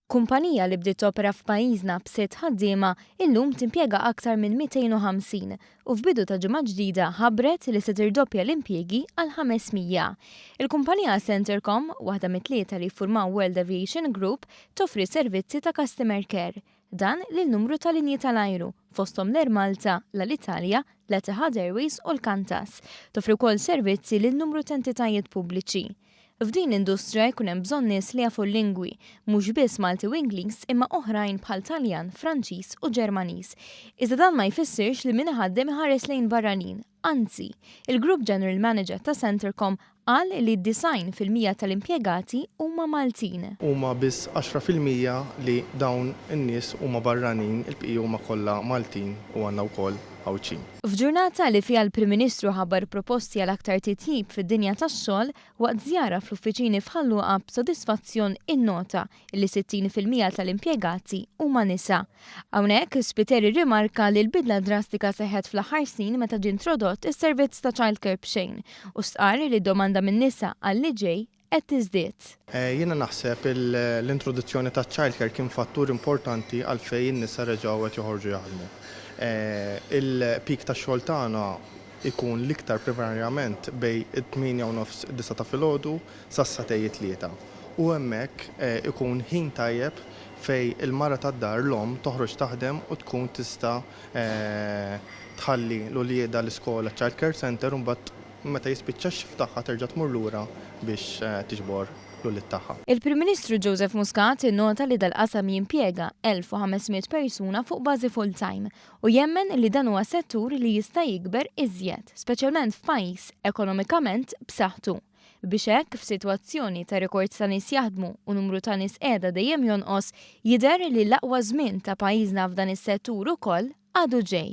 Kumpanija li bdiet topera f'pajjiżna b'sitt ħaddiema illum timpjega aktar minn 250 u f'bidu ta' ġimgħa ġdida ħabbret li se tirdoppja l-impjiegi għal 500. Il-kumpanija Centrecom, waħda mit-tlieta li jiffurmaw World Aviation Group, toffri servizzi ta' customer care. Dan lil numru ta' linji tal-ajru, fosthom l-Air Malta, l-Alitalia, l-Etihad Airways u l-Qantas. Toffri wkoll servizzi lil numru ta' entitajiet pubbliċi. F'din l-industrija jkun hemm bżonn nies li jafu l-lingwi, mhux biss Malti u Ingliż imma oħrajn bħal Taljan, Franċiż u Ġermaniż. Iżda dan ma jfissirx li min iħaddem iħares lejn barranin, anzi, il-Group General Manager ta' Centrecom qal li 90% tal-impjegati huma Maltin. Huma biss 10% li dawn in-nies huma barranin, il-bqija huma kollha Maltin u għandna wkoll Għawdxin. F'ġurnata li fiha l-Prim Ministru ħabbar proposti għal aktar titjib fid-dinja tax-xogħol, waqt żjara fl-uffiċini f'Ħal Luqa b'sodisfazzjon innota li 60% tal-impjegati huma nisa. Hawnhekk, Spiteri rrimarka li l-bidla drastika seħħet fl-aħħar snin meta ġie introdott is-servizz ta' childcare b'xejn u stqarr li d-domanda min-nisa għal li ġej qed tiżdied. Jiena naħseb l-introduzzjoni taċ-childcare kien fattur importanti għalfejn in-nisa reġgħu qed joħorġu jaħdmu. Il-peak tax-xogħol tagħna jkun l-iktar primarjament bejn it-tmienja u nofs id-disgħa ta' filgħodu sas-sagħtej it-tlieta u hemmhekk ikun ħin tajjeb fejn il-mara tad-dar, l-omm, toħroġ taħdem u tkun tista' tħalli 'l uliedha l-iskola, child care centre u mbagħad meta jispiċċa x-shift tagħha terġa' tmur lura biex tiġbor l-ulied tagħha. Il-Prim Ministru Joseph Muscat innota li dal-qasam jimpjega 1,500 persuna fuq bażi full-time u jemmen li dan huwa settur li jista' jikber iżjed, speċjalment f'pajjiż ekonomikament b'saħħtu. Biex hekk, f'sitwazzjoni ta' rekord ta' nies jaħdmu u numru ta' nies qiegħda dejjem jonqos, jidher li l-aqwa żmien ta' pajjiżna f'dan is-settur ukoll għadu ġej.